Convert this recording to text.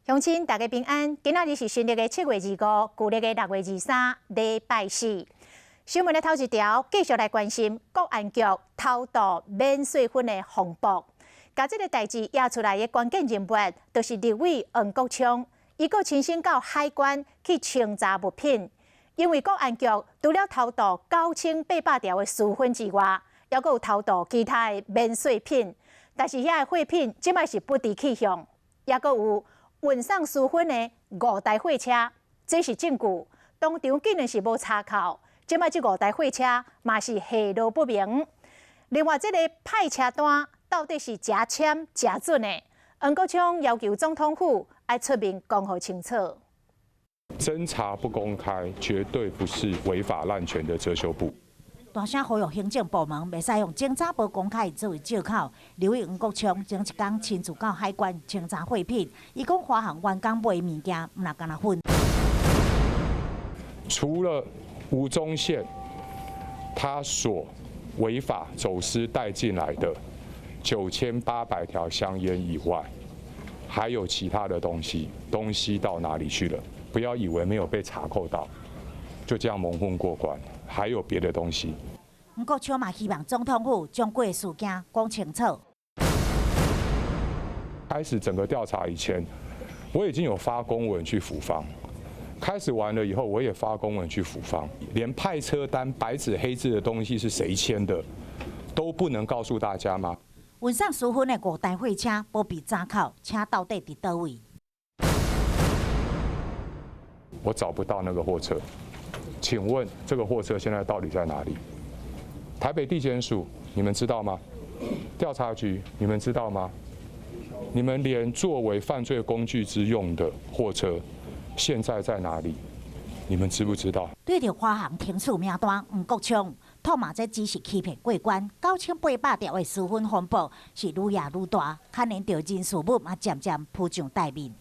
鄉親大家平安，今仔日是新曆的7月25，舊曆的6月23，禮拜四。新聞的頭一條，繼續來關心國安局偷渡免稅粉的風波。共這个代誌惹出來的關鍵人物，就是立委黃國昌，伊閣親身到海關去清查物品。因為國安局除了偷渡9800條的薯粉之外，猶閣有偷渡其他的免稅品，但是遐个貨品這擺是不知去向，猶閣有運送薯粉的五台貨車，這是證據。當場竟然是無查扣，這擺這五台貨車嘛是下落不明。另外，這个派車單到底是誠簽誠準的？黃國昌要求總統府愛出面講予清楚。偵查不公開，絕對不是違法濫權的遮羞布。大聲呼籲行政部門袂使用偵查無公開作為藉口。立委黃國昌前一工親自到海關清查貨品，伊講華航員工買的物件，毋若干焦粉。除了吳宗憲他所違法走私帶進來的9800條香菸以外，還有其他的東西，東西到哪裡去了？不要以為沒有被查扣到，就這樣蒙混過關，還有別的東西。黃國昌嘛希望總統府將過事件講清楚。開始整個調查以前，我已經有發公文去府方。開始完了以後，我也發公文去府方，連派車單白紙黑字的東西是誰簽的，都不能告訴大家嗎？運送薯粉的五台貨車無被查扣，車到底佇佗位？我找不到那個貨車，請問這個貨車現在到底在哪裡？台北地檢署，你們知道嗎？調查局，你們知道嗎？你們連作為犯罪工具之用的貨車，現在在哪裡？你們知不知道？對著華航停輸名單，黃國昌痛罵這只是欺騙過關。9800條的薯粉風波是愈惹愈大，牽連著人事物嘛漸漸浮上台面。